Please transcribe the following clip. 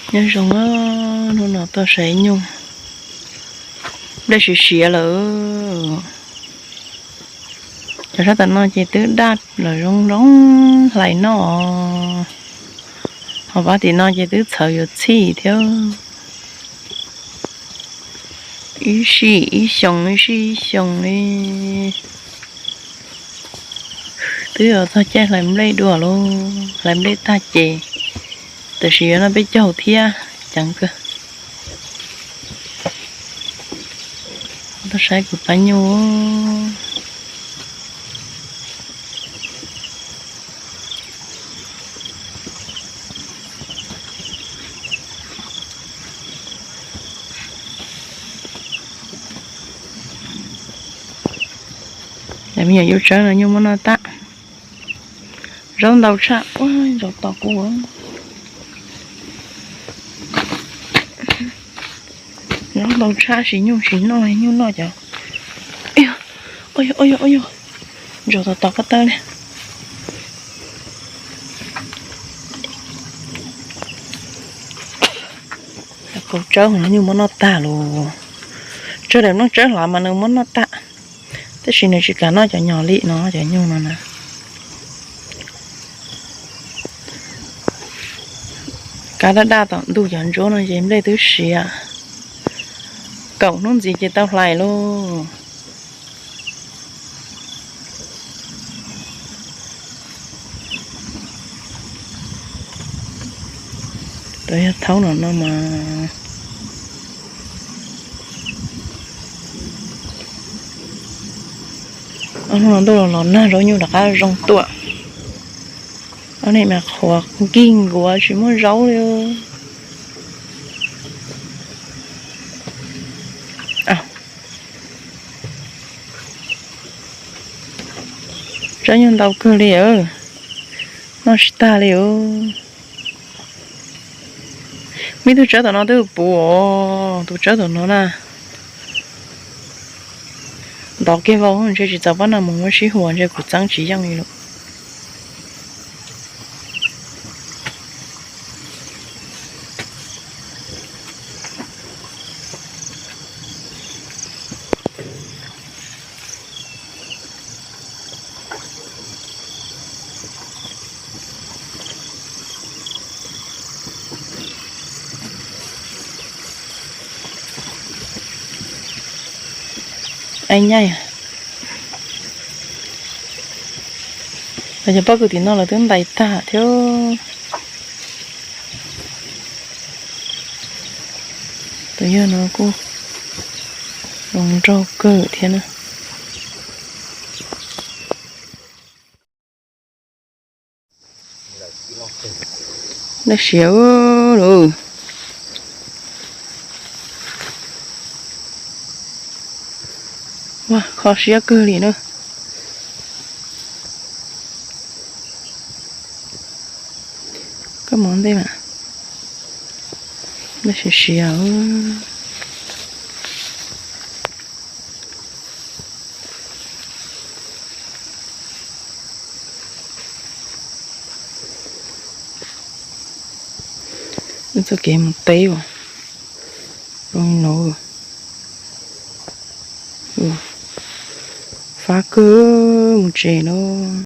Nyob zoo, hnub no tuaj saib nyuj, nplej siav siav lawm. Cov sab tom no ces twb daj lawm zoo zoo hlais noj os. Ho pab tim no ces twb txhawv yuav txhij thiab. Ib sij ib xyoos, ib sij ib xyoos li. Twb yuav txog caij hlais nplej dua lauj, hlais nplej tag ces tam sim yuav noj peb caug thiab. Ceev kawg. Tuaj saib kuv pab nyuj. Me nyuam yub tsawb no nyuj muab noj tag. Zaub ntau tshaj, ua zaub tos kuv. Zaub ntau tshaj, sim nyuj sim noj, nyuj noj cov. Ua yog, ua yog, ua yog, ntsaum tos tos ko taw li. Kaus tsawb no nyuj muab noj tag lawm. Tsawg daim nplooj tsawb hlav mas nws muab noj tag, tab sis nws tsis kam noj cov nyom li no, cov nyuj no na. Kab daj daj tom ntug cov ntsuab no ces nplej twb siav. Kaum hnub ntxiv ces tau hlais lauj. Tau yog thaub no no mas. Ob hnub no ntuj los los nag, zaub nyuj rov qab zoo tuaj. Ob hnub mas qhuav nkig nkuav tsis muaj zaub li. Zaub nyuj ntau kawg li, noj tsis tag li. Me tug tsawb tom no twb puv os, tus tsawb tom no na. Ntov kiag vau ntshe tsis txaus pab no mus muab sib huas ntshe kuv txeeb tsis yeej li lawm. Ai nyaj, cov pob kws tim no lawv twb ntais tag thiab. Tus yawg no kuj zoo nraug kawg thiab na. Nplej siav lawm. Ua kho siab kawg li na. Koj mus ntej mas. Nplej siav siav. Txoj kev mus teb uas zoo li no, fab kawg mus tsev lawm.